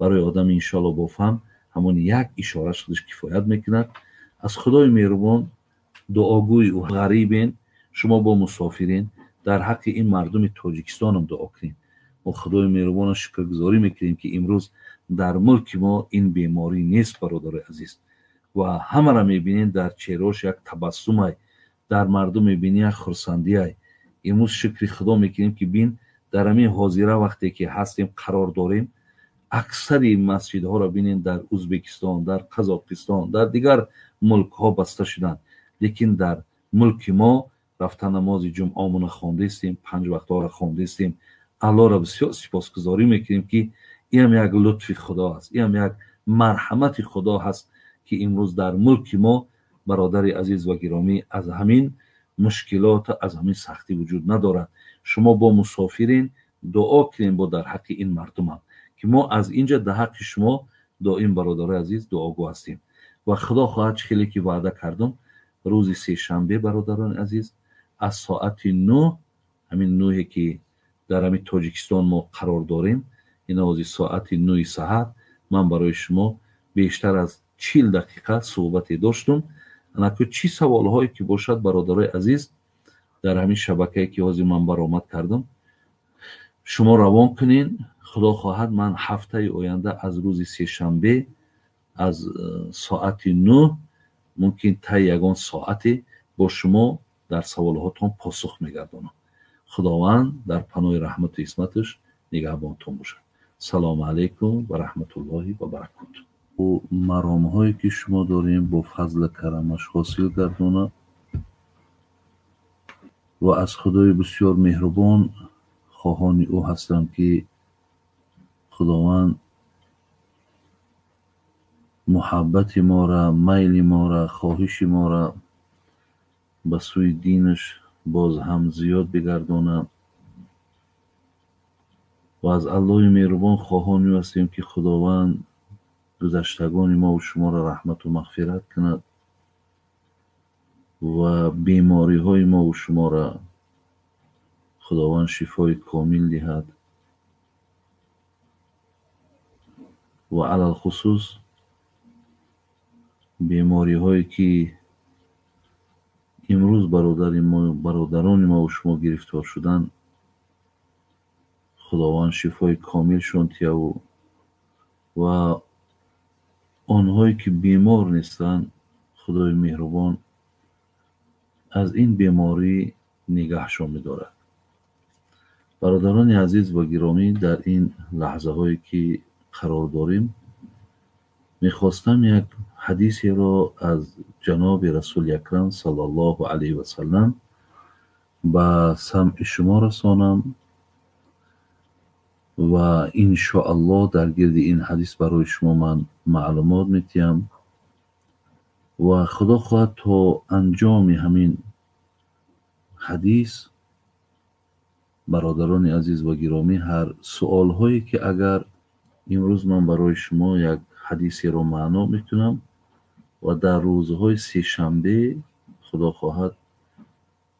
Барои одам иншоалло бо фаҳм ҳамон як ишораш худаш кифоят мекунад. Аз Худои меҳрубон дуогӯи ӯ ғарибен, шумо бо мусофирен, дар ҳаққи ин мардуми Тоҷикистонам дуо кунем. Мо Худои меҳрубонро шукргузорӣ мекунем, ки имрӯз дар мулки мо ин беморӣ нест, бародарои азиз. Ва ҳамаро мебинем, дар чеҳраош як табассумай, дар мардум мебинӣ як хурсандиай. Имрӯз шукри Худо мекунем, ки бин дар ҳамин ҳозира вақте ки ҳастем, қарор дорем, аксари масҷидҳоро бинем дар Ӯзбекистон, дар Қазоқистон, дар дигар мулкҳо баста шуданд, лекин дар мулки мо рафта намози ҷумъамона хондастем, панҷ вақтҳоро хондастем. Аллоҳро бисёр сипосгузорӣ мекунем, ки инам як лутфи Худо аст, инам як марҳамати Худо ҳаст, ки имрӯз дар мулки мо, бародари азиз ва гиромӣ, аз ҳамин мушкилот, аз ҳамин сахтӣ вуҷуд надорад. Шумо бо мусофирин, дуо кунем бо дар ҳаққи ин мардумам, ки мо аз инҷа дар ҳаққи шумо доим, бародарои азиз, дуогӯ ҳастем. Ва Худо хоҳад, чӣ хеле ки ваъда кардам, рӯзи сешанбе, бародарони азиз, аз соати 9, ҳамин нӯҳе ки дар ҳамин Тоҷикистон мо қарор дорем, ин ози соати 9 саҳар ман барои шумо бештар аз 40 дақиқа суҳбате доштум. Анаку чӣ саволҳое ки бошад, бародарои азиз, дар ҳамин шабакае ки ҳозир ман баромад кардам, шумо равон кунен. Худо хоҳад, ман ҳафтаи оянда аз рӯзи сешанбе аз соати 9, мумкин таи ягон соате бо шумо дар саволҳотон посух мегардонам. Худованд дар паноҳи раҳмату исматаш нигаҳбонтон бошад. Салому алайкум ва раҳматуллоҳи ва баракоту. Маромҳое ки шумо дорем, бо фазли карамаш ҳосил гардонад ва аз Худои бисёр меҳрубон хоҳони ӯ ҳастам, ки Худованд муҳаббати мора, майли мора, хоҳиши мора ба сӯи динаш боз ҳам зиёд бигардонад ва аз Аллоҳи меҳрубон хоҳони ӯ ҳастем, ки Худованд гузаштагони мо ва шуморо раҳмату мағфират кунад ва бемориҳои мо ва шуморо Худованд шифои комил диҳад ва алалхусус бемориҳое ки имрӯз бародарони мо ва шумо гирифтор шуданд, Худованд шифои комилшон диҳад ва онҳое ки бемор нестанд, Худои меҳрубон аз ин беморӣ нигаҳшон медорад. Бародарони азиз ва гиромӣ, дар ин лаҳзаҳое ки қарор дорем, мехостам як ҳадисеро аз ҷаноби Расули Акрам саллаллоҳу алайҳи васаллам ба самъи шумо расонам ва иншоаллоҳ дар гирди ин ҳадис барои шумо ман маълумот медиҳам ва Худо хоҳад то анҷоми ҳамин ҳадис, бародарони азиз ва гиромӣ, ҳар суолҳое ки агар имрӯз ман барои шумо як ҳадисеро маъно мекунам ва дар рӯзҳои сешанбе Худо хоҳад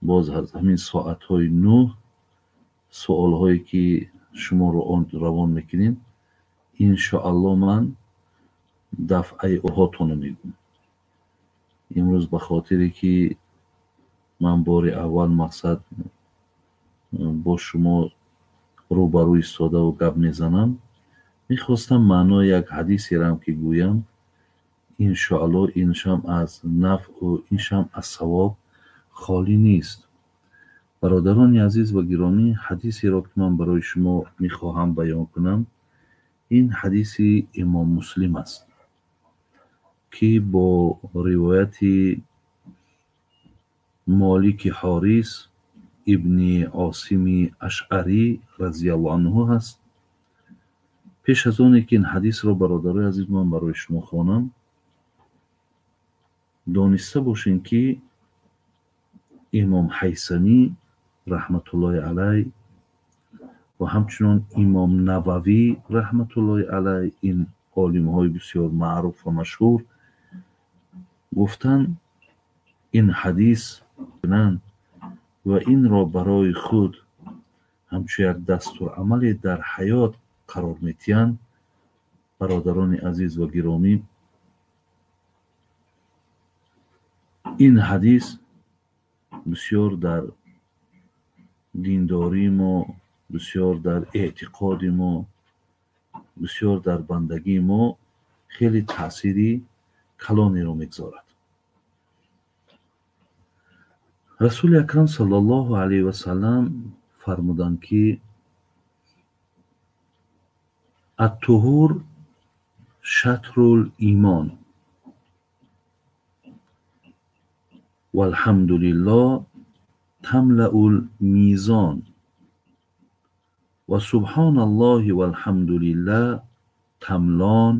боз аз ҳамин соатҳои 9 суолҳое ки шуморо он равон мекунем, иншоаллоҳ ман дафъаи оҳотонро мегӯям. Имрӯз ба хотире ки ман бори аввал мақсад бо шумо рӯбарӯ истодаву гап мезанам, мехостам маънои як ҳадисерам ки гӯям, иншоаллоҳ иншам аз нафъу иншам аз савоб холӣ нест. Бародарони азиз ва гиромӣ, ҳадисеро ки ман барои шумо мехоҳам баён кунам, ин ҳадиси Имом Муслим аст, ки бо ривояти Молики Ҳорис ибни Осими Ашъарӣ разияллоҳу анҳу ҳаст. Пеш аз оне ки ин ҳадисро, бародарои азиз, ман барои шумо хонам, дониста бошем, ки Имом Ҳайсамӣ раҳматуллоҳи алай ва ҳамчунон Имом Нававӣ раҳматуллоҳи алай, ин олимҳои бисёр маъруф ва машҳур, гуфтанд ин ҳадис кунанд ва инро барои худ ҳамчун як дастурамале дар ҳаёт қарор метиҳанд. Бародарони азиз ва гиромӣ, ин ҳадис бисёр дар диндории мо, бисёр дар эътиқоди мо, бисёр дар бандагии мо хеле таъсири калонеро мегузорад. Расули акрам саллаллоҳу алайҳи васаллам фармуданд, ки ат-туҳур шатрул имон валҳамдулиллоҳ тамлаул мизон ва субҳоналлоҳи валҳамдулиллоҳ тамлон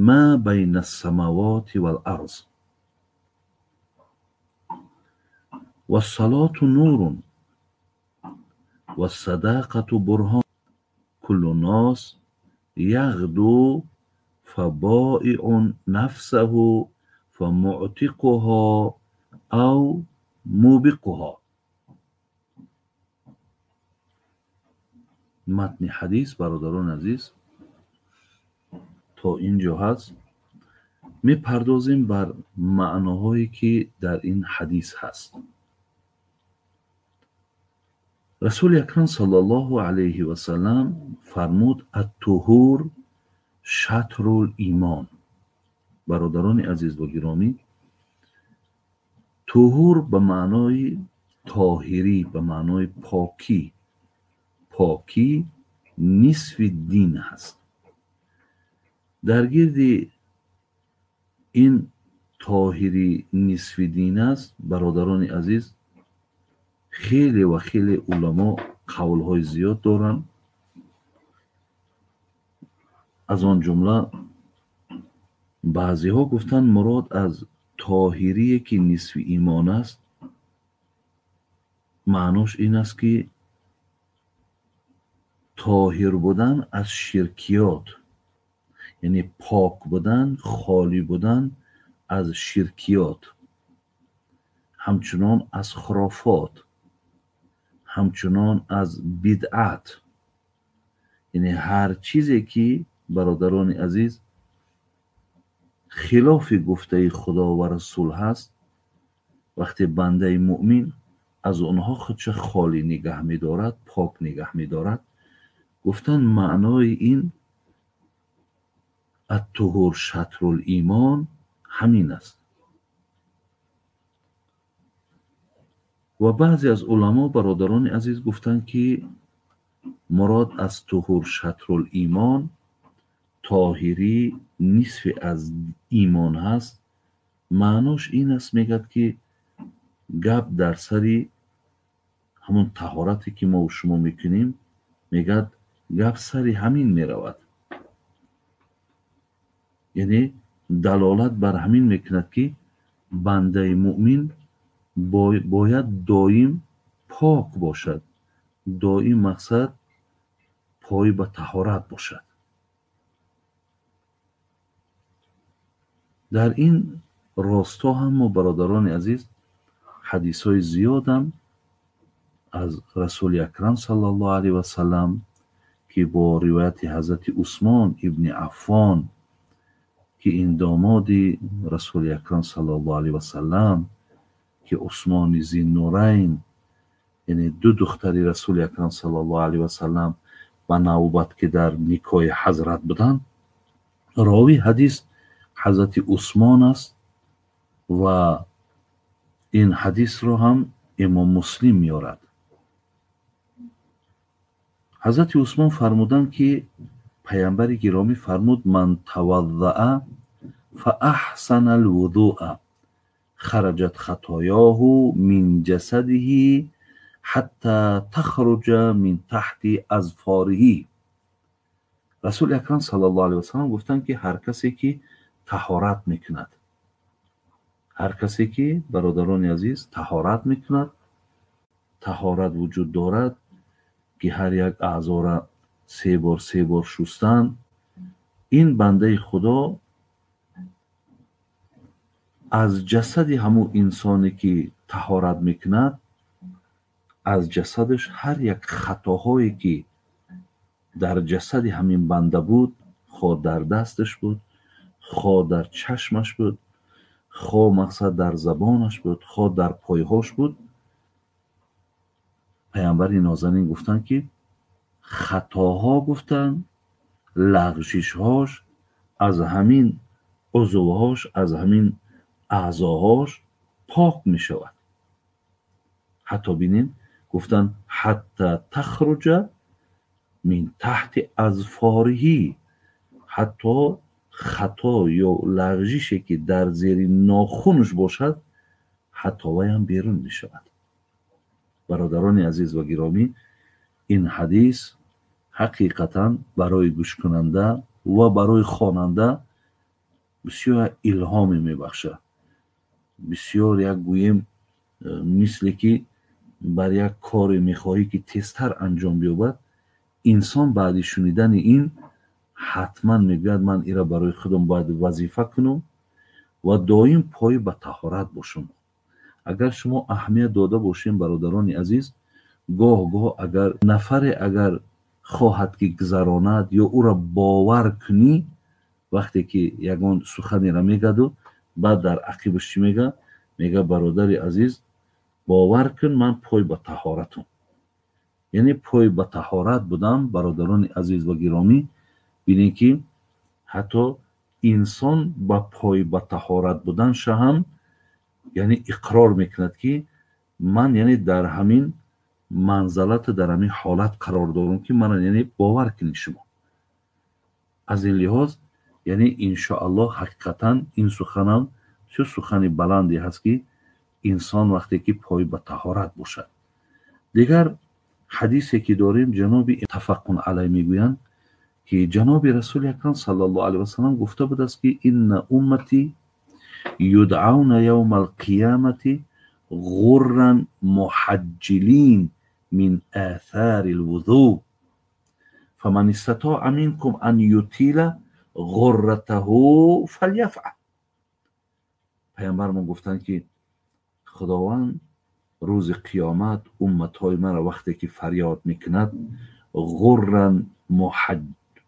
ма байна ас-самавати вал арз вассалоту нурун вассадақату бурҳон куллу нос яғду фабоиун нафсаҳу фамуътиқуҳо ав мубиқуҳо. Матни ҳадис, бародарони азиз, то ин ҷо ҳаст. Мепардозем бар маъноҳое, ки дар ин ҳадис ҳаст. Расули акрам саллаллоҳу алайҳи васаллам фармуд: ат-туҳур шатрул имон. Бародарони азиз ва гиромӣ, туҳур ба маънои тоҳирӣ, ба маънои покӣ, покӣ нисфи дин ҳаст. Дар гирди ин тоҳирӣ нисфи дин аст, бародарони азиз, хеле ва хеле уламо қавлҳои зиёд доранд. Аз он ҷумла баъзеҳо гуфтанд, мурод аз тоҳирие, ки нисфи имон аст, маънош ин аст, ки тоҳир будан аз ширкиёт, яъне пок будан, холӣ будан аз ширкиёт, ҳамчунон аз хурофот, ҳамчунон аз бидъат, яъне ҳар чизе, ки бародарони азиз хилофи гуфтаи Худо ва Расул ҳаст, вақте бандаи муъмин аз онҳо худша холӣ нигаҳ медорад, пок нигаҳ медорад, гуфтанд маънои ин ат-туҳур шатрул имон ҳамин аст. Ва баъзе аз уламо, бародарони азиз, гуфтанд, ки мурод аз туҳур шатрул имон тоҳирӣ нисфи аз имон ҳаст. Маънош ин аст, мегӯяд, ки гап дар сари ҳамон таҳорате, ки мо шумо мекунем, мегӯяд гап сари ҳамин меравад. Яъне далолат бар ҳамин мекунад, ки бандаи муъмин бояд доим пок бошад, доим мақсад пой ба таҳорат бошад. Дар ин росто ҳам мо, бародарони азиз, ҳадисҳои зиёдам аз Расули акрам саллаллоҳу алайҳи васаллам, ки бо ривояти ҳазрати Усмон ибни Аффон, ки ин домоди Расули акрам саллаллоҳу алайҳи васаллам, ки Усмони Зиннурайн, яъне ду духтари Расули акрам саллаллоҳу алайҳи васаллам ба навбат, ки дар никоҳи ҳазрат буданд, ровии ҳадис ҳазрати Усмон аст ва ин ҳадисро ҳам имом Муслим меорад. Ҳазрати Усмон фармуданд, ки паямбари гиромӣ фармуд: ман таваддаа фаахсана алвудуа хараҷат хатоёҳу мин ҷасадиҳи ҳатта тахруҷа мин таҳти азфориҳи. Расули акрам саллаллоҳу алайҳи васаллам гуфтанд, ки ҳар касе, ки таҳорат мекунад, ҳар касе, ки, бародарони азиз, таҳорат мекунад, таҳорат вуҷуд дорад, ки ҳар як аъзора се бор се бор шустан, ин бандаи Худо аз ҷасади ҳамун инсоне, ки таҳорат мекунад, Аз ҷасадаш ҳар як хатоҳое ки дар ҷасади ҳамин банда буд, хо дар дасташ буд, хо дар чашмаш буд, хо мақсад дар забонаш буд, хо дар пойҳош буд, паямбари нозанин гуфтанд, ки хатоҳо, гуфтанд, лағжишҳош аз ҳамин узвҳош, аз ҳамин аъзоҳош пок мешавад. Ҳатто бинем, гуфтанд, ҳатта тахруҷа мин таҳти азфориҳи, ҳатто хато ё лағжише ки дар зери нохунаш бошад, ҳатто вайам берун мешавад. Бародарони азиз ва гиромӣ, ин ҳадис ҳақиқатан барои гӯшкунанда ва барои хонанда бисёр илҳоме мебахшад. Бисёр як гӯем, мисле ки бар як коре мехоҳӣ ки тезтар анҷом биёбад, инсон баъди шунидани ин ҳатман мегӯяд: ман ира барои худам бояд вазифа кунам ва доим пой ба таҳорат бошам. Агар шумо аҳамият дода бошем, бародарони азиз, гоҳ гоҳ агар нафаре агар хоҳад ки гузаронад ё ӯро бовар кунӣ, вақте ки ягон суханеро мегаду баъд дар ақибаш чӣ мега? Мега: бародари азиз, бовар кун, ман пой ба таҳоратам. Яъне пой ба таҳорат будам. Бародарони азиз ва гиромӣ, бинед ки ҳатто инсон ба пой ба таҳорат буданша ҳам, яъне, иқрор мекунад, ки ман, яъне, дар ҳамин манзалату дар ҳамин ҳолат қарор дорам, ки мана, яъне, бовар кунед шумо. Аз ин лиҳоз, яъне, иншоаллоҳ, ҳақиқатан ин суханам чӣ сухани баланде ҳаст, ки инсон вақте ки пой ба таҳорат бошад. Дигар ҳадисе ки дорем, ҷаноби муттафақун алай мегӯянд, ки ҷаноби Расули Акрам саллаллоҳу алайҳи васалам гуфта будааст, ки инна уммати юдъауна явма алқиямати ғурран муҳаҷҷилин мин аthари лвузӯ, фаман истатоа минкум ан ютила ғурратаҳу фаляфъал. Паямбармон гуфтанд, ки Худованд рӯзи қиёмат умматҳои маро вақте ки фарёд мекунад, ғурран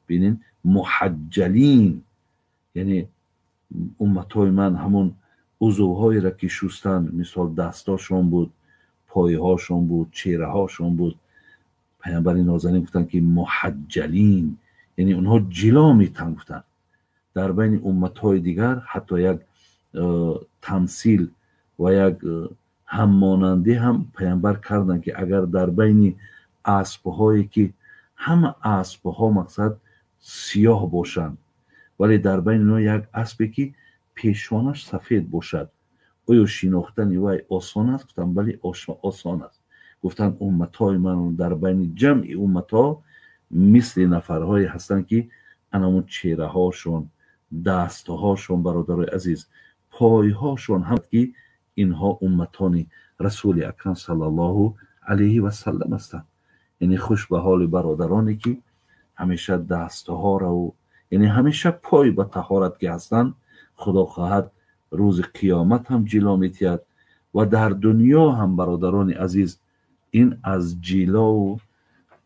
бинин муҳаҷҷалин, яъне умматҳои ман ҳамон узвҳоеро ки шустанд, мисол дастошон буд, пойҳошон буд, чеҳраҳошон буд, паямбари нозанин гуфтанд, ки муҳаҷҷалин, яъне онҳо ҷило метан. Гуфтанд, дар байни умматҳои дигар ҳатто як тамсил ва як ҳаммонандӣ ҳам паямбар карданд, ки агар дар байни аспҳое ки ҳама аспҳо мақсад сиёҳ бошанд, вале дар байни онҳо як аспе ки пешонаш сафед бошад, оё шинохтани вай осон аст? Гуфтанд: бале, осон аст. Гуфтанд, умматҳои ман дар байни ҷамъи умматҳо мисли нафарҳое ҳастанд, ки анамон чеҳраҳошон, дастҳошон, бародарои азиз, пойҳошон ҳам, ки инҳо умматони Расули Акрам саллаллоҳу алайҳи васаллам ҳастанд. Яъне хуш ба ҳоли бародароне, ки ҳамеша дастҳораву, яъне, ҳамеша пой ба таҳорат ки ҳастанд. Худо хоҳад, рӯзи қиёмат ҳам ҷило метиҳад ва дар дунё ҳам, бародарони азиз, ин аз ҷилову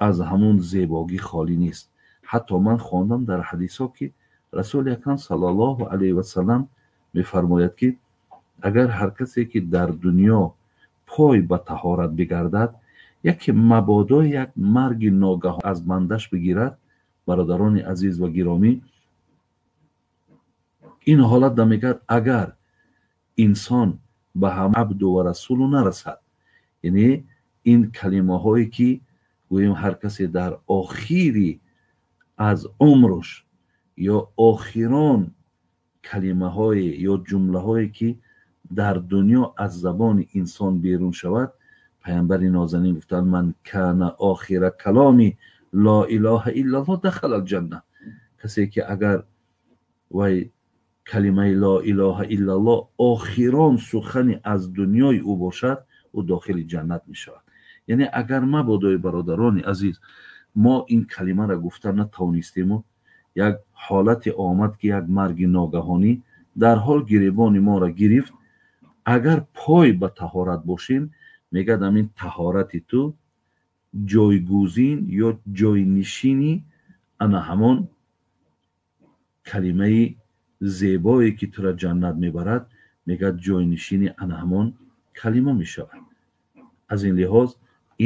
аз ҳамун зебогӣ холӣ нест. Ҳатто ман хондам дар ҳадисҳо, ки Расули Акрам саллаллоҳу алайҳи васаллам мефармояд, ки агар ҳар касе ки дар дунё пой ба таҳорат бигардад, яке мабодо як марги ногаҳ аз бандаш бигирад, бародарони азиз ва гиромӣ, ин ҳолат мегӯяд, агар инсон ба ҳам абду ва расулу нарасад, яъне ин калимаҳое ки гӯем ҳар касе дар охири аз умруш ё охирон калимаҳое ё ҷумлаҳое ки дар дунё аз забони инсон берун шавад, паямбари нозанин гуфтанд: ман кана охира каломи ло илоҳа иллаллоҳ дахала алҷанна. Касе ки агар вай калимаи ло илоҳа иллаллоҳ охирон сухани аз дунёи ӯ бошад, ӯ дохили ҷаннат мешавад. Яъне агар мабодои, бародарони азиз, мо ин калимаро гуфта натавонистему, як ҳолате омад, ки як марги ногаҳонӣ дар ҳол гиребони моро гирифт, агар пой ба таҳорат бошем. Мегӯяд ҳамин таҳорати ту ҷойгузин ё ҷойнишини ана ҳамон калимаи зебое ки тура ҷаннат мебарад, мегӯяд ҷойнишини ана ҳамон калима мешавад. Аз ин лиҳоз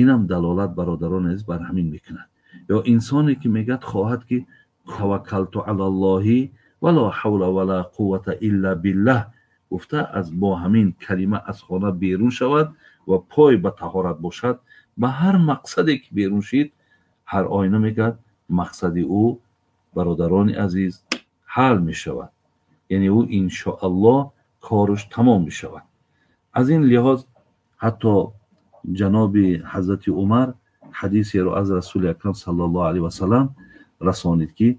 инам далолат бародарон азиз бар ҳамин мекунад. Ё инсоне ки мегӯяд хоҳад ки таваккалту алаллоҳи ва ла ҳавла ва ла қуввата илла биллаҳ гуфта аз бо ҳамин калима аз хона берун шавад ва пой ба таҳорат бошад, ба ҳар мақсаде ки берун шид, ҳар оина мегӯяд мақсади ӯ бародарони азиз ҳал мешавад, яъне ӯ иншоаллоҳ кораш тамом мешавад. Аз ин лиҳоз ҳатто ҷаноби ҳазрати Умар ҳадисеро аз Расули Акрам саллаллоҳу алайҳи васаллам расонид ки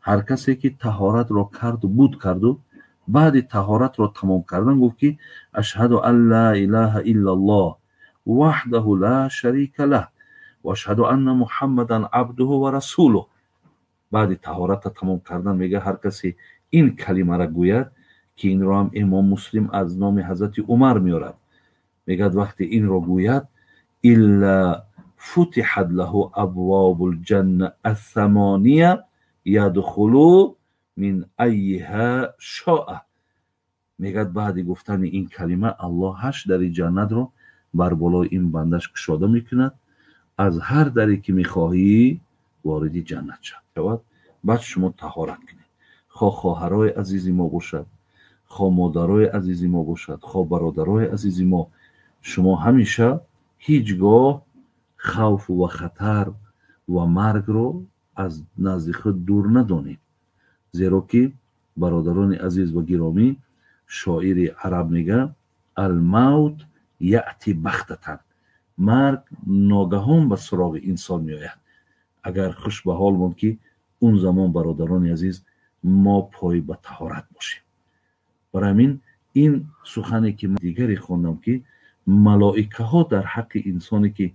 ҳар касе ки таҳоратро карду буд карду баъди таҳоратро тамом кардан гуфт ки ашҳаду ан ла илаҳа иллаллоҳ ваҳдаҳу ла шарика лаҳ ва ашҳаду анна муҳаммадан абдуҳу ва расулуҳ. Баъди таҳоратро тамом кардан мега ҳар касе ин калимаро гӯяд ки инро ҳам имом Муслим аз номи ҳазрати Умар меорад, мегӯяд вақте инро гӯяд илла футиҳат лаҳу абвобул ҷанна ассамония ядхулу мин айиҳа шоа. Мегӯяд баъди гуфтани ин калима Аллоҳ 8 дари ҷаннатро бар болои ин бандаш кушода мекунад, аз ҳар даре ки мехоҳӣ вориди ҷаннат шавад. Баъд шумо таҳорат кунед, хо хоҳарои азизи мо бошад, хо модарои азизи мо бошад, хо бародарои азизи мо, шумо ҳамеша ҳеҷ гоҳ хавфу ва хатар ва маргро аз назди худ дур надонед. Зеро ки бародарони азиз ва гиромӣ, шоири араб мега алмавт яъти бахтатан, марг ногаҳон ба суроғи инсон меояд. Агар хуш ба ҳол монд ки он замон бародарони азиз мо пой ба таҳорат бошем. Барои ҳамин ин сухане ки дигаре хондам ки малоикаҳо дар ҳаққи инсоне ки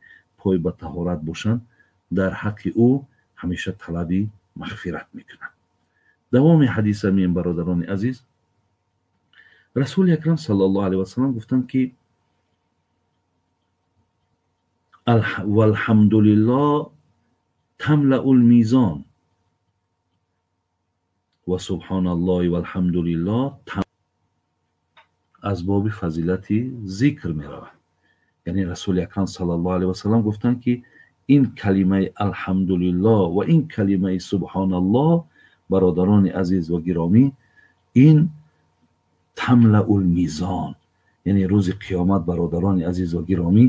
пой ба таҳорат бошанд, дар ҳаққи ӯ ҳамеша талаби мағфират мекунанд. Давоми ҳадиса меем бародарони азиз, Расули Акрам саллаллоҳу алайҳи васаллам гуфтанд ки валҳамдулиллоҳ тамлаул мизон ва субҳоналлоҳи валҳамдулиллоҳ аз боби фазилати зикр меравад. Яъне Расули Акрам саллаллоҳу алайҳи васаллам гуфтанд ки ин калимаи алҳамдулиллоҳ ва ин калимаи субҳоналлоҳ бародарони азиз ва гиромӣ, ин тамлаул мизон, яъне рӯзи қиёмат бародарони азиз ва гиромӣ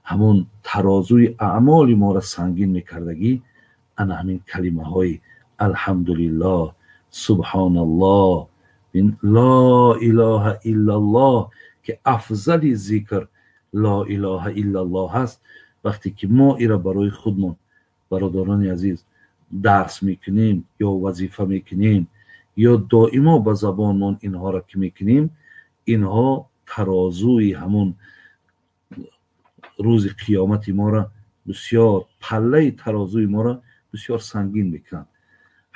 ҳамон тарозуи аъмоли моро сангин мекардагӣ ана ҳамин калимаҳои алҳамдулиллоҳ, субҳоналлоҳ, ло илоҳа иллаллоҳ ки афзали зикр ло илоҳа иллаллоҳ ҳаст. Вақте ки мо ира барои худмон бародарони азиз дарс мекунем ё вазифа мекунем ё доимо ба забонмон инҳоро ки мекунем, инҳо тарозуи ҳамон рӯзи қиёмати моро бисёр паллаи тарозуи моро бисёр сангин мекунанд.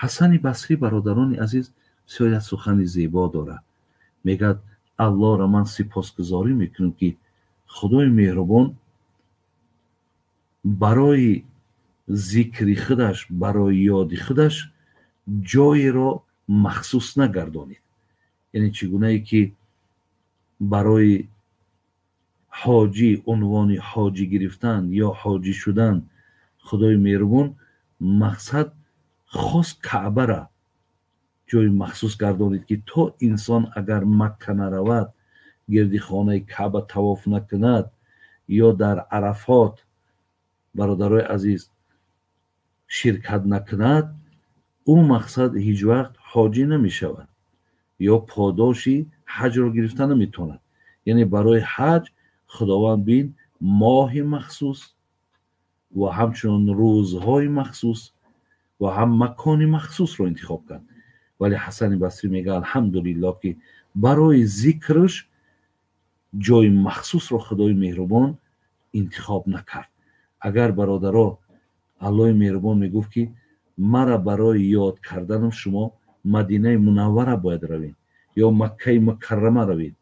Ҳасани Басрӣ бародарони азиз бисёр як сухани зебо дорад. Мегӯяд Аллоҳро ман сипосгузорӣ мекунам ки Худои меҳрубон барои зикри худаш, барои ёди худаш ҷоеро махсус нагардонид. Яъне чӣ гунае ки барои ҳоҷӣ унвони ҳоҷӣ гирифтан ё ҳоҷӣ шудан Худои меҳрубон мақсад хос Каъбара ҷои махсус гардонид ки то инсон агар Макка наравад, гирди хонаи Каъба тавоф накунад ё дар Арафот бародарои азиз ширкат накунад, ӯ мақсад ҳеҷ вақт ҳоҷӣ намешавад ё подоши ҳаҷро гирифта наметавонад. Яъне барои ҳаҷ Худованд бин моҳи махсус ва ҳамчунон рӯзҳои махсус ва ҳам макони махсусро интихоб кард. Вале Ҳасани Басрӣ мегӯяд алҳамдулиллоҳ ки барои зикраш ҷои махсусро Худои меҳрубон интихоб накард. Агар бародаро Аллоҳи меҳрубон мегуфт ки мара барои ёд карданам шумо Мадинаи Мунаввара бояд равед ё Маккаи Мукаррама равед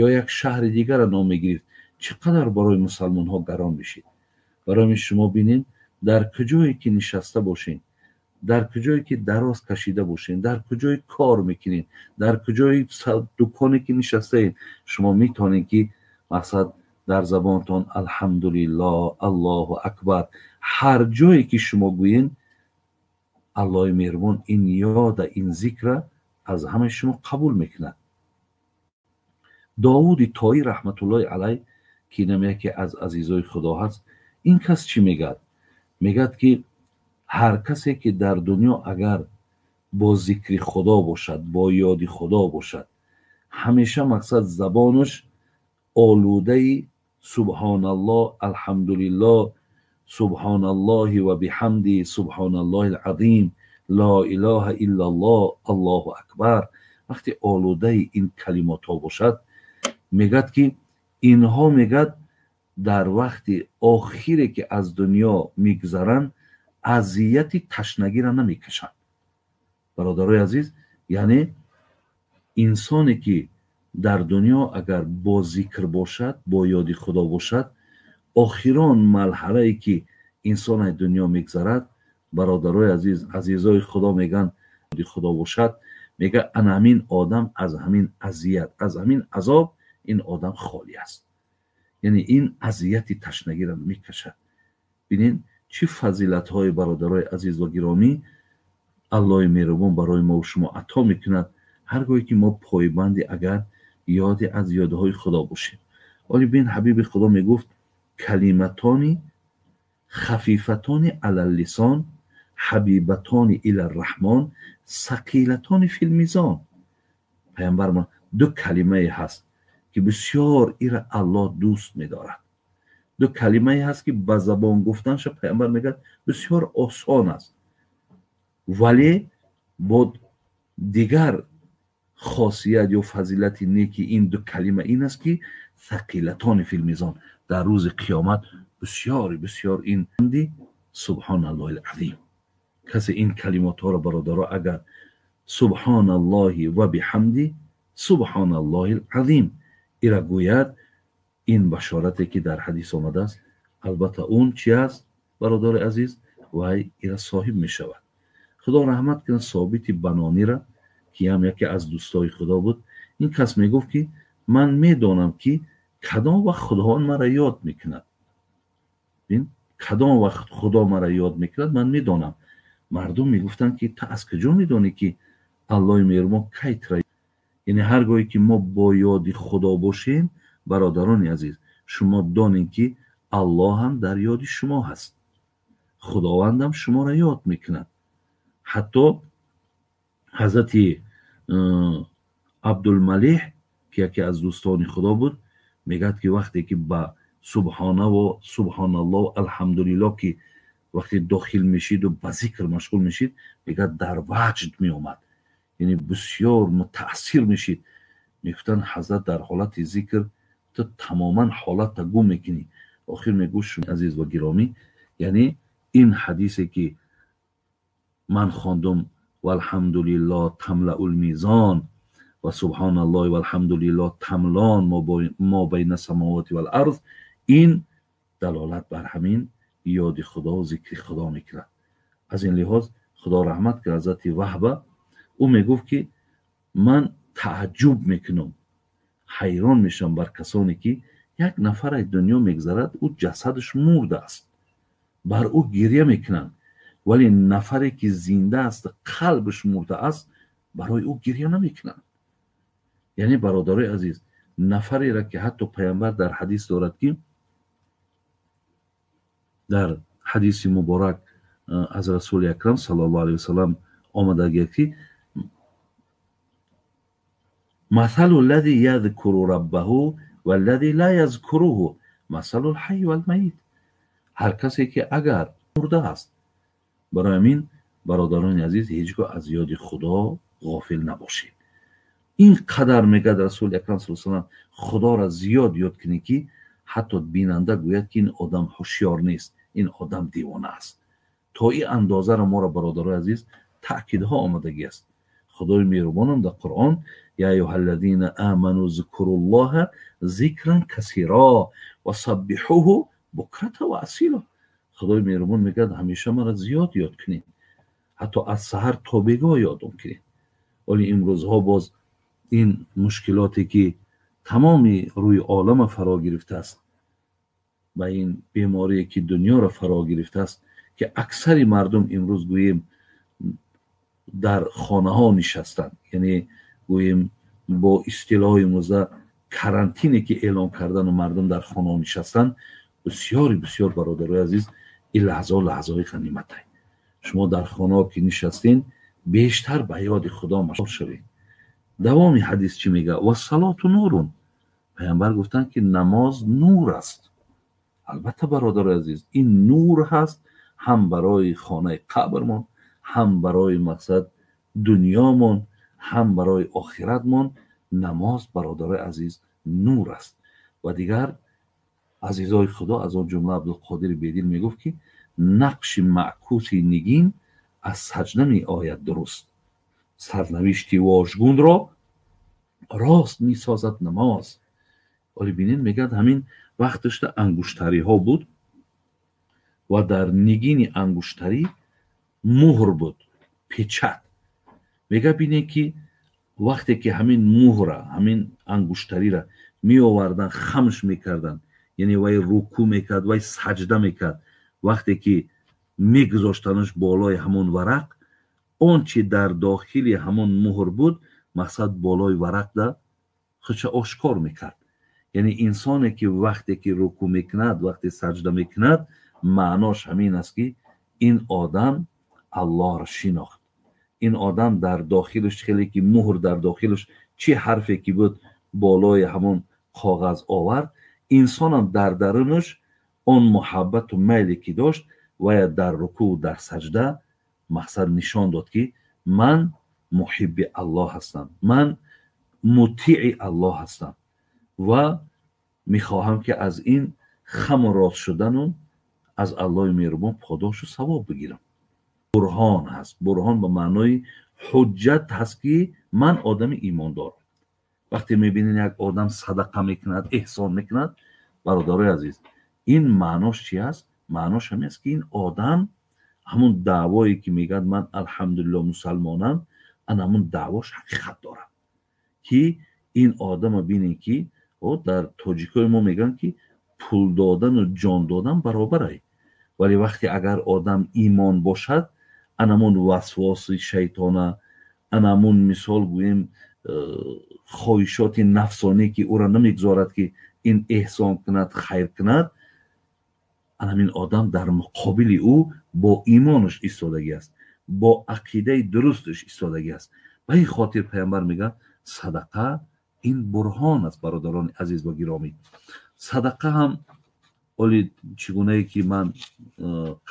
ё як шаҳри дигарро ном мегирифт Чӣ қадар барои мусалмонҳо гарон мешид. Барои шумо бинед, дар куҷое ки нишаста бошед, дар куҷое ки дароз кашида бошед, дар куҷое кор мекунед, дар куҷои дуконе ки нишастаед, шумо метавонед ки мақсад дар забонтон алҳамдулиллоҳ, Аллоҳу акбар, ҳар ҷое ки шумо гӯед, Аллоҳи меҳрубон ин ёда, ин зикра аз ҳамаи шумо қабул мекунад. Довуди Тоӣ раҳматуллоҳи алайҳ, ки инам яке аз азизои Худо ҳаст, ин кас чӣ мегӯяд? Мегӯяд ки ҳар касе ки дар дунё агар бо зикри Худо бошад, бо ёди Худо бошад, ҳамеша мақсад забонаш олудаи субҳоналлоҳ, алҳамдулиллоҳ, субҳоналлоҳи ва биҳамди, субҳоналлоҳи алазим, ло илоҳа иллаллоҳ, Аллоҳу акбар, вақте олудаи ин калимотҳо бошад, мегӯяд ки инҳо мегӯяд дар вақти охире ки аз дунё мегузаранд, азияти ташнагиро намекашанд. Бародарои азиз, яъне инсоне ки дар дунё агар бо зикр бошад, бо ёди Худо бошад, охирон марҳалае ки инсон аз дунё мегузарад, бародарои азиз, азизои Худо мегӯянд, ёди Худо бошад, мегӯяд ана ҳамин одам аз ҳамин азият, аз ҳамин азоб ин одам холӣ аст. Яъне ин азияти ташнагиро мекашад. Бинед чӣ фазилатҳои бародарои азиз ва гиромӣ Аллоҳи меҳрубон барои мо шумо ато мекунад, ҳар гоҳе ки мо пойбанди агар ёде аз ёдҳои Худо бошем. Оли бин ҳабиби Худо мегуфт калиматони хафифатони алал-лисон, ҳабибатони илар-раҳмон, сақилатони фил-мизон. Паямбар мо ду калимае ҳаст ки бисёр ира Аллоҳ дӯст медорад. Ду калимае ҳаст ки ба забон гуфтанша паямбар мегӯяд бисёр осон аст, вале бо дигар хосият ё фазилати неки ин ду калима ин аст ки сақилатони фил-мизон, дар рӯзи қиёмат бисёр бисёр ин субҳоналлоҳил азим. Касе ин калимотҳоро бародаро агар субҳоналлоҳи ва биҳамди субҳоналлоҳил азим ира гӯяд, ин башорате ки дар ҳадис омадааст, албатта он чи аст бародари азиз, вай ира соҳиб мешавад. Худо раҳмат кунад Собити Банонира, ки ҳам яке аз дӯстои Худо буд. Ин кас мегуфт ки ман медонам ки кадом вақт Худованд мара ёд мекунад. Бин, кадом вақт Худо мара ёд мекунад, ман медонам. Мардум мегуфтанд ки ту аз куҷо медонӣ ки Аллоҳи меҳрубон кай тура? Яъне ҳар гоҳе ки мо бо ёди Худо бошем, бародарони азиз, шумо донед ки Аллоҳ ҳам дар ёди шумо ҳаст, Худовандам шуморо ёд мекунад. Ҳатто ҳазрати Абдулмалиҳ, ки яке аз дӯстони Худо буд, мегӯяд ки вақте ки ба субҳонаву субҳоналлоҳ, алҳамдулиллоҳ ки вақте дохил мешиду ба зикр машғул мешид, мегӯяд дар ваҷд меомад, яъне бисёр мутаассир мешид. Мегуфтанд ҳазрат дар ҳолати зикр ту тамоман ҳолатта гум мекунӣ. Охир мегӯш азиз ва гиромӣ, яъне ин ҳадисе ки ман хондум валҳамдулиллоҳ тамлаул мизон ва субҳоналлоҳи валҳамдулиллоҳ тамлон мо байна самавоти вал арз, ин далолат бар ҳамин ёди Худо, зикри Худо мекунад. Аз ин лиҳоз Худо раҳмат кунад ҳазрати Ваҳба, ӯ мегуфт ки ман тааҷҷуб мекунам, ҳайрон мешавам бар касоне ки як нафар аз дунё мегузарад, ӯ ҷасадаш мурда аст, бар ӯ гиря мекунанд, вале нафаре ки зинда аст, қалбаш мурда аст, барои ӯ гиря намекунанд. Яъне бародарои азиз, нафареро ки ҳатто паямбар дар ҳадис дорад ки дар ҳадиси муборак аз расули акрам саллаллоҳу алайҳи васаллам омадагият ки масалу ллази язкуру раббаҳу валлази ла язкуруҳу масалул ҳайи валмайит. Ҳар касе ки агар мурда аст. Барои ҳамин бародарони азиз, ҳеҷ гоҳ аз ёди Худо ғофил набошед. Ин қадар мегӯяд расули акрам саллаллоҳу алайҳи васаллам, Худоро зиёд ёд кунед ки ҳатто бинанда гӯяд ки ин одам ҳушёр нест, ин одам девона аст. То ин андозаро моро бародарои азиз таъкидҳо омадагӣ аст. Худои меҳрубонам дар Қуръон: я айюҳаллазина аману зикруллоҳа зикран касиро ва саббиҳуҳу букрата ва асила. Худои меҳрубон мегӯяд: ҳамеша маро зиёд ёд кунед, ҳатто аз саҳар то бегоҳ ёдом кунед. Вале имрӯзҳо боз ин мушкилоте ки тамоми рӯи олама фаро гирифтааст ва ин беморие ки дунёро фаро гирифтааст, ки аксари мардум имрӯз гӯем дар хонаҳо нишастанд, яъне гӯем бо истилоҳи имрӯза карантине ки эълон кардану мардум дар хонаҳо нишастанд. Бисёри бисёр, бародарои азиз, ин лаҳзаҳо лаҳзаҳои ғаниматай. Шумо дар хонаҳо ки нишастен, бештар ба ёди Худо машғул шавед. Давоми ҳадис чӣ мегӯяд? Вассалоту нурун. Паямбар гуфтанд, ки намоз нур аст. Албатта, бародарои азиз, ин нур ҳаст ҳам барои хонаи қабрмон, ҳам барои мақсад дунёмон, ҳам барои охиратмон. Намоз, бародарои азиз, нур аст. Ва дигар азизои Худо, аз он ҷумла Абдулқодири Бедил мегуфт, ки нақши маъкуси нигин аз саҷда меояд дуруст, сарнавишти вожгунро рост месозад намоз. Вале бинед, мегӯяд, ҳамин вақташда ангуштариҳо буд ва дар нигини ангуштарӣ муҳр буд, печать. Мегӯяд, бинед, ки вақте ки ҳамин муҳра, ҳамин ангуштарира меовардан, хамш мекарданд, яъне вай рукӯъ мекард, вай саҷда мекард, вақте ки мегузоштанаш болои ҳамон варақ, он чи дар дохили ҳамон муҳр буд, мақсад болои варақда худша ошкор мекард. Яъне инсоне ки вақте ки рукӯъ мекунад, вақте саҷда мекунад, маънош ҳамин аст, ки ин одам Аллоҳро шинохт. Ин одам дар дохилаш хеле ки муҳр дар дохилаш чӣ ҳарфе ки буд, болои ҳамон коғаз овард. Инсонам дар дарунаш он муҳаббату майле ки дошт, вая дар рукӯъ, дар саҷда мақсад нишон дод, ки ман муҳибби Аллоҳ ҳастам, ман мутиъи Аллоҳ ҳастам ва мехоҳам, ки аз ин хаму рост шудану аз Аллоҳи меҳрубон подошу савоб бигирам. Бурҳон ҳаст. Бурҳон ба маънои ҳуҷҷат ҳаст, ки ман одами имондорам. Вақте мебинед, як одам садақа мекунад, эҳсон мекунад, бародарои азиз, ин маънош чи аст? Маънош ҳамин аст, ки ин одам ҳамун даъвое ки мегӯяд, ман алҳамдулилло мусалмонам, ана ҳамун даъвош ҳақиқат дорад. Ки ин одама бинед, ки дар тоҷикои мо мегӯянд, ки пул додану ҷон додан баробарай. Вале вақте агар одам имон бошад, анамун васвоси шайтона, анамун мисол гӯем хоҳишоти нафсонӣ, ки ӯро намегузорад, ки ин эҳсон кунад, хайр кунад, анамин одам дар муқобили ӯ бо имонаш истодагӣ аст, бо ақидаи дурусташ истодагӣ аст. Ба ин хотир паямбар мегӯяд: садақа ин бурҳон аст. Бародарони азиз ва гиромӣ, садақа ҳам оли чӣ гунае ки ман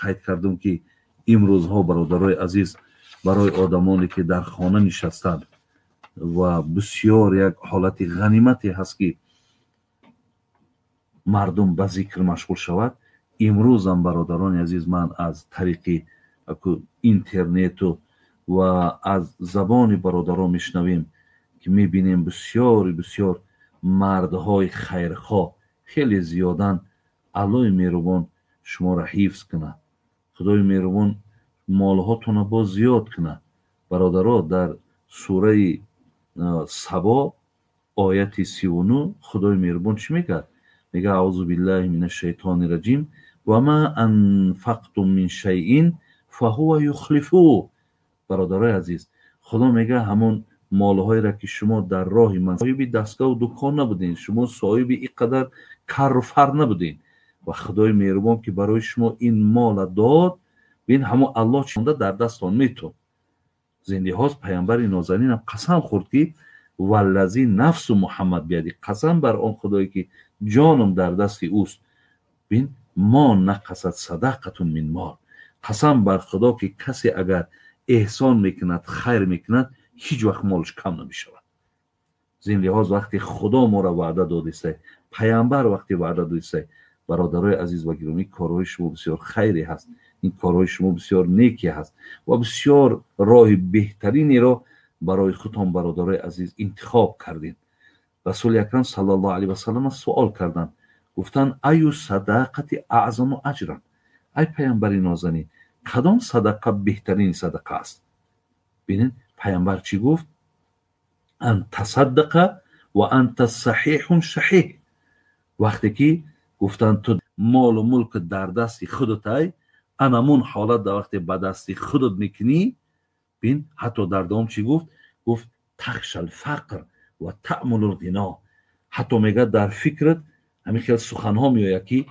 қайд кардам, ки имрӯзҳо, бародарои азиз, барои одамоне ки дар хона нишастанд ва бисёр як ҳолати ғанимате ҳаст, ки мардум ба зикр машғул шавад. Имрӯзам, бародарони азиз, ман аз тариқи интернету ва аз забони бародарон мешунавем, ки мебинем, бисёри бисёр мардҳои хайрхоҳ хеле зиёданд. Аллоҳи меҳрубон шуморо ҳифз кунад, Худои меҳрубон молҳотонро боз зиёд кунад. Бародаро, дар сураи Сабо, ояти 39, Худои меҳрубон чӣ мегӯяд? Мегӯяд: аузу биллаҳи мин ашшайтони раҷим, ва ма анфақтум мин шайин фаҳува юхлифу. Бародарои азиз, Худо мегӯяд: ҳамон молҳоеро ки шумо дар роҳи ман, соҳиби дастгоҳу дукон набудем, шумо соҳиби ин қадар карру фар набудем, ва Худои меҳрубон ки барои шумо ин мола дод, бин, ҳамон Аллоҳ чонда дар дастон метон. Зиндиҳоз паямбари нозанинам қасам хӯрд, ки валлази нафсу Муҳаммад бияди, қасам бар он Худое ки ҷоном дар дасти ӯст, бин, мо нақасат садақатун мин мол, қасам бар Худо, ки касе агар эҳсон мекунад, хайр мекунад, ҳеҷ вақт молаш кам намешавад. Зин лиҳоз вақте Худо моро ваъда додистай, паямбар вақте ваъда додистай, бародарои азиз ва гиромӣ, корҳои шумо бисёр хайре ҳаст, ин корҳои шумо бисёр неке ҳаст ва бисёр роҳи беҳтаринеро Барои худтон, бародарои азиз, интихоб кардед. Расули акрам саллаллоҳу алайҳи васаллам суол карданд, гуфтанд: аю садақати аъзаму аҷран, ай паямбари нозанин, кадом садақа беҳтарини садақа аст? Бинед, паямбар чӣ гуфт? Ан тасаддақа ва анта саҳиҳун шаҳиҳ. Вақте ки гуфтанд, ту молу мулк дар дасти худутай, анамун ҳолат дар вақте ба дасти худут мекунӣ. Бин, ҳатто дар давом чӣ гуфт? Гуфт: тахшал фақр ва таъмулул ғино. Ҳатто мегӯяд, дар фикрат ҳамин хел суханҳо меояд, ки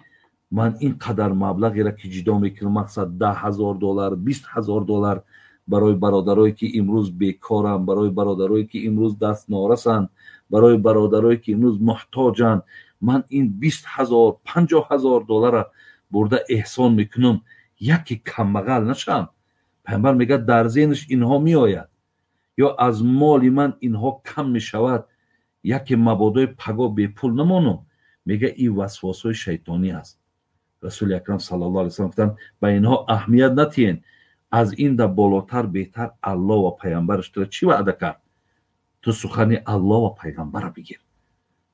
ман ин қадар маблағеро ки ҷидо мекунам, мақсад 10 000 доллар, 20 000 доллар, барои бародарое ки имрӯз бекоранд, барои бародарое ки имрӯз даст норасанд, барои бародарое ки имрӯз муҳтоҷанд, ман ин 20 000, 50 000 доллара бурда эҳсон мекунам, яке камбағал нашам. Пайғамбар мегӯяд, дар зеҳнаш инҳо меояд, ё аз моли ман инҳо кам мешавад, яке мабодои паго бепул намонам. Мега, ин васвосҳои шайтонӣ аст. Расули акрам саллаллоҳу алайҳи васаллам гуфтанд, ба инҳо аҳамият натиҳен, аз ин да болотар беҳтар Аллоҳ ва пайғамбараш тура чӣ ваъда кард, ту сухани Аллоҳ ва пайғамбара бигир.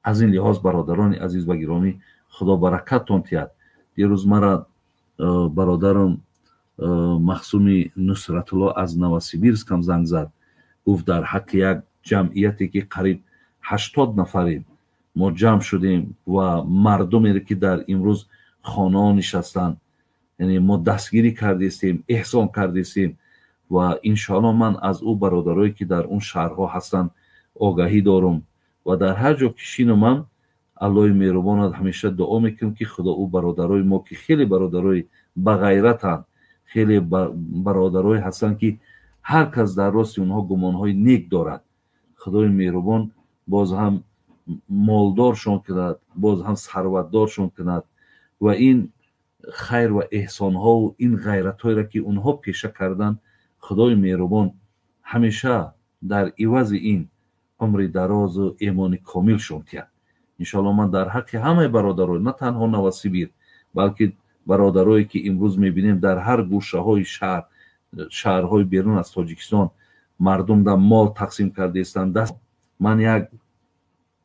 Аз ин лиҳоз, бародарони азиз ва гиромӣ, Худо баракаттон тиҳад. Дирӯз мара бародарам Махсуми Нусратулло аз Новосибирскам занг зад, гуфт, дар ҳаққи як ҷамъияте ки қариб 80 нафарем мо ҷамъ шудем ва мардумере ки дар имрӯз хонаҳо нишастанд, яъне мо дастгирӣ кардестем, эҳсон кардестем. Ва иншоалло ман аз ӯ бародарое ки дар он шаҳрҳо ҳастанд огаҳӣ дорум ва дар ҳар ҷо ки шинумам, Аллоҳи меҳрубонат ҳамеша дуо мекунем, ки Худо ӯ бародарои мо, ки хеле бародарои бағайратанд, хеле бародарое ҳастанд, ки ҳар кас дар рости онҳо гумонҳои нек дорад, Худои меҳрубон боз ҳам молдоршон кунад, боз ҳам сарватдоршон кунад ва ин хайр ва эҳсонҳову ин ғайратҳоеро ки онҳо пеша карданд, Худои меҳрубон ҳамеша дар ивази ин умри дарозу эмони комилшон тиҳад. Иншоалло ман дар ҳаққи ҳамаи бародаро, на танҳо Новосибир, балки бародарое ки имрӯз мебинем дар ҳар гӯшаҳои шаҳр, шаҳрҳои берун аз Тоҷикистон мардум дар мол тақсим кардаистанд даст. Ман як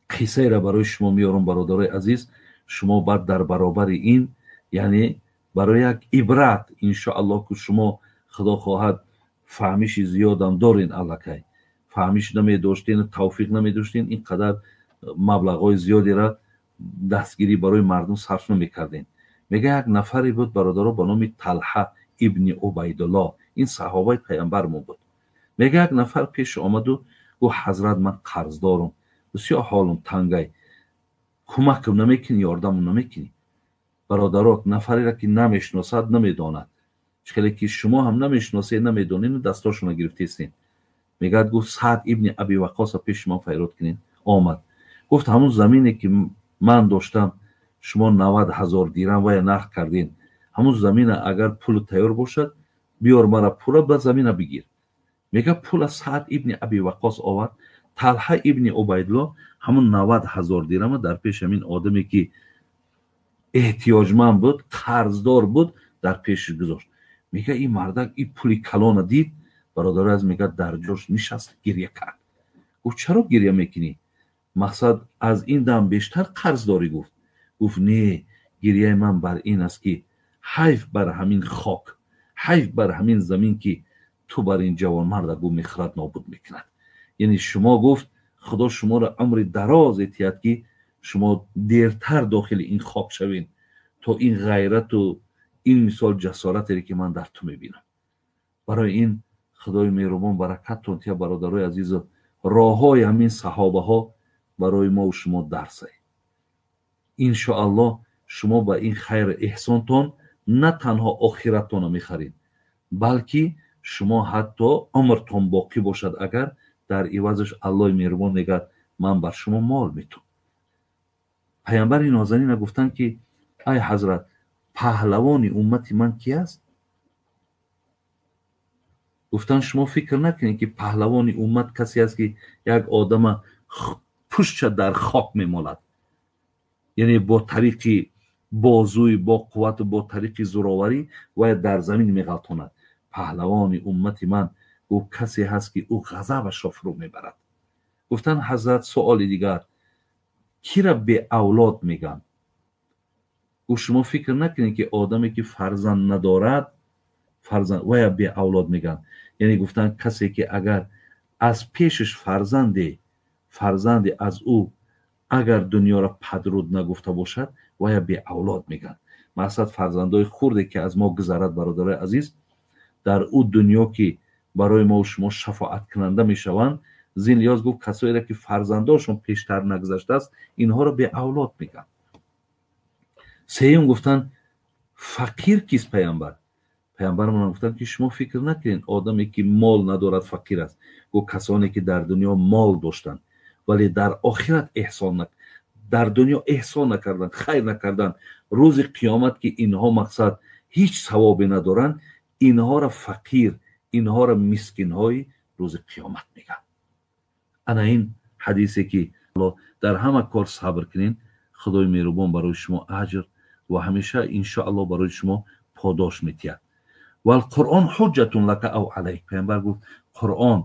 қиссаеро барои шумо меорам, бародарои азиз, шумо баъд дар баробари ин, яъне барои як ибрат, иншоаллоҳ, ки шумо, Худо хоҳад, фаҳмиши зиёдам дорен. Аллакай фаҳмиш намедоштен, тавфиқ намедоштен, ин қадар маблағҳои зиёдеро дастгирӣ барои мардум сарф намекардем. Мега, як нафаре буд, бародаро, ба номи Талҳа ибни Убайдулло. Ин саҳобаи пайғамбармон буд. Мега, як нафар пеш омаду гуфт: «Ҳазрат, ман қарздорум, бисёр ҳолум тангай, кӯмакам намекунӣ, ёрдамам намекунӣ?» Бародаро, нафареро ки намешиносад, намедонад, чӣ хеле ки шумо ҳам намешиносед, намедонед, дастошонро гирифтестед. Мегӯяд, гуфт: «Саъд ибни Аби Ваққоса пеши ман файрод кунед». Омад, гуфт: «Ҳамун замине ки ман доштам, шумо 90 000 дирам вая нарх кардем, ҳамун замина агар пулу тайёр бошад, биёр мара пула, ба замина бигир». Мега, пула Саъд ибни Аби Ваққос овард. Талҳа ибни Убайдулло ҳамун 90 000 дирама дар пеши ҳамин одаме ки эҳтиёҷманд буд, қарздор буд, дар пешиш гузошт. Мега, ин мардак ин пули калона дид, бародари аз, мега, дар ҷош нишаст, гиря кард. Гуфт: «Чаро гиря мекунӣ? Мақсад, аз ин дам бештар қарз дорӣ?» Гуфт: «Не, гиряи ман бар ин аст, ки ҳайф бар ҳамин хок, ҳайф бар ҳамин замин, ки ту бар ин ҷавонмарда гу мехӯрад, нобуд мекунад. Яъне шумо», гуфт, «Худо шуморо умри дароз этиҳад, ки шумо дертар дохили ин хок шавед, то ин ғайрату ин мисол ҷасоратере ки ман дар ту мебинам». Барои ин Худои меҳрубон баракаттон тиҳад, бародарои азизу. Роҳҳои ҳамин саҳобаҳо барои мову шумо дарсае. Иншоаллоҳ, шумо ба ин хайру эҳсонтон на танҳо охираттонро мехаред, балки шумо ҳатто умртон боқӣ бошад агар, дар ивазаш Аллоҳи меҳрубон мегӯяд: «Ман бар шумо мол метум». Паямбари нозанина гуфтанд, ки: «Ай ҳазрат, паҳлавони уммати ман ки аст?» Гуфтанд: «Шумо фикр накунед, ки паҳлавони уммат касе аст, ки як одама пуштша дар хок мемолад, яъне бо тариқи бозуи бо қуввату бо тариқи зӯроварӣ вая дар замин меғалтонад. Паҳлавони уммати ман Гуфт касе ҳаст ки ӯ ғазабашро фурӯ мебарад. Гуфтанд ҳазрат суоли дигар, кира беавлод мегӯянд? Гуфт шумо фикр накунед ки одаме ки фарзанд надорад фарзанд вая беавлод мегӯянд. Яъне гуфтанд касе ки агар аз пешаш фарзанде аз ӯ агар дунёро падруд нагуфта бошад, вая беавлод мегӯянд. Мақсад фарзандои хурде ки аз мо гузарад, бародарои азиз, дар ӯ дунё ки барои мо шумо шафоаткунанда мешаванд, зин лиҳоз гуфт касоеро ки фарзандошон пештар нагузаштааст, инҳоро беавлод мегӯянд. Сеюм гуфтанд фақир кист паямбар? Паямбармон гуфтанд ки шумо фикр накунед одаме ки мол надорад фақир аст. Гуфт касоне ки дар дунё мол доштанд, вале дар охират эҳсон дар дунё эҳсон накарданд, хайр накарданд, рӯзи қиёмат ки инҳо мақсад ҳеҷ савобе надоранд, инҳоро фақир, инҳоро мискинҳои рӯзи қиёмат мегӯянд. Ана ин ҳадисе ки дар ҳама кор сабр кунед, Худои меҳрубон барои шумо аҷр ва ҳамеша иншоаллоҳ барои шумо подош метиҳад. Валқуръон ҳуҷҷатун лака ав алайк. Паямбар гуфт Қуръон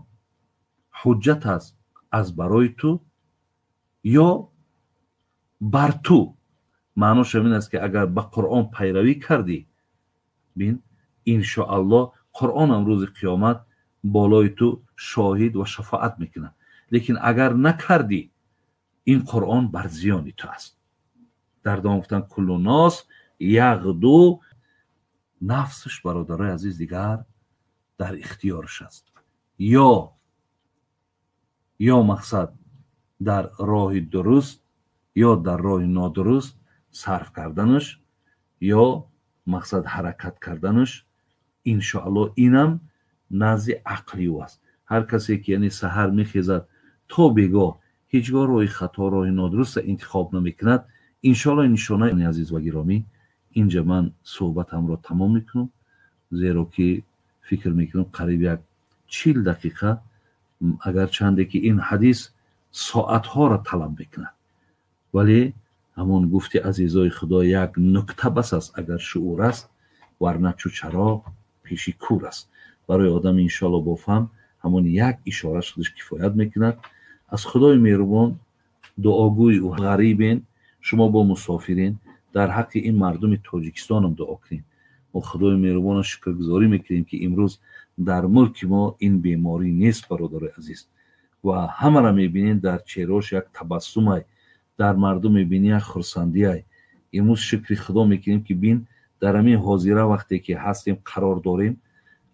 ҳуҷҷат аст аз барои ту ё бар ту. Маънош ҳамин аст ки агар ба Қуръон пайравӣ кардӣ, бин иншоаллоҳ Қуръонам рӯзи қиёмат болои ту шоҳид ва шафоат мекунад. Лекин агар накардӣ, ин Қуръон бар зиёни ту аст. Дар давом гуфтанд куллу нос яғду, нафсаш бародарои азиз дигар дар ихтиёраш аст. Ё мақсад дар роҳи дуруст ё дар роҳи нодуруст сарф карданаш, ё мақсад ҳаракат карданаш, иншоаллоҳ инам назди ақли ӯ аст. Ҳар касе ки яъне саҳар мехезад то бегоҳ ҳеҷ гоҳ роҳи хато, роҳи нодурустро интихоб намекунад, иншоаллоҳ нишонаи азиз ва гиромӣ. Инҷа ман суҳбатамро тамом мекунам, зеро ки фикр мекунам қариб як 40 дақиқа, агарчанде ки ин ҳадис соатҳоро талаб мекунад, вале ҳамон гуфти азизои Худо як нукта бас аст агар шуур аст, варна чу чароғ пеши кур аст. Барои одам иншоаллоҳ бо фаҳм ҳамон як ишораш худаш кифоят мекунад. Аз Худои меҳрубон дуогӯи ӯ ғарибен, шумо бо мусофирин, дар ҳаққи ин мардуми Тоҷикистонам дуо кунед. Мо Худои меҳрубонро шукргузорӣ мекунем ки имрӯз дар мулки мо ин беморӣ нест, бародарои азиз, ва ҳамаро мебинем дар чеҳраош як табассумай, дар мардум мебинӣ як хурсандиай. Имрӯз шукри Худо мекунем ки бин дар ҳамин ҳозира вақте ки ҳастем қарор дорем,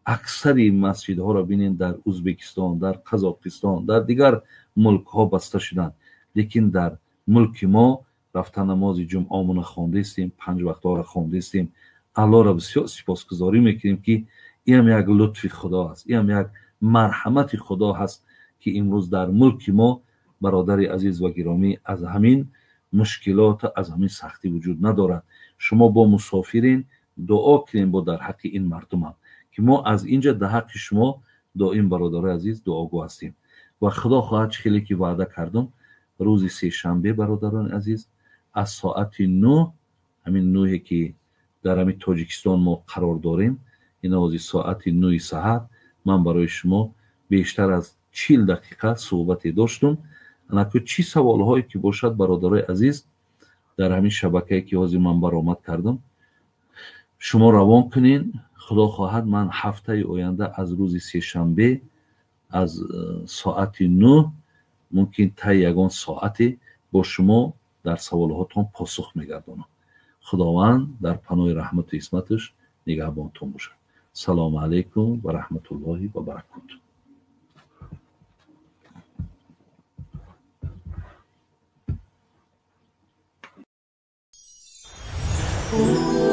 аксари масҷидҳоро бинем дар Ӯзбекистон, дар Қазоқистон, дар дигар мулкҳо баста шуданд, лекин дар мулки мо рафта намози ҷумъамона хондастем, 5 вақтҳоро хондастем. Аллоҳро бисёр сипосгузорӣ мекунем ки инам як лутфи Худо аст, инам як марҳамати Худо ҳаст ки имрӯз дар мулки мо бародари азиз ва гиромӣ аз ҳамин мушкилот, аз ҳамин сахтӣ вуҷуд надорад. Шумо бо мусофирин дуо кунем бо дар ҳаққи ин мардумам ки мо аз инҷа дар ҳаққи шумо доим бародарои азиз дуогӯ ҳастем. Ва Худо хоҳад чӣ хеле ки ваъда кардам, рӯзи сешанбе бародарони азиз аз соати 9, ҳамин 9 ки дар ҳамин Тоҷикистон мо қарор дорем, ин ози соати 9 саҳар ман барои шумо бештар аз 40 дақиқа суҳбате доштум. Анаку чӣ саволҳое ки бошад бародарои азиз дар ҳамин шабакае ки ҳозир ман баромад кардам, шумо равон кунед. Худо хоҳад ман ҳафтаи оянда аз рӯзи сешанбе аз соати 9 мумкин таи ягон соате бо шумо дар саволҳотон посух мегардонам. Худованд дар паноҳи раҳмату исматаш нигаҳбонтон бошад. Салому алайкум ва раҳматуллоҳи ва баракотуҳ. Ooh.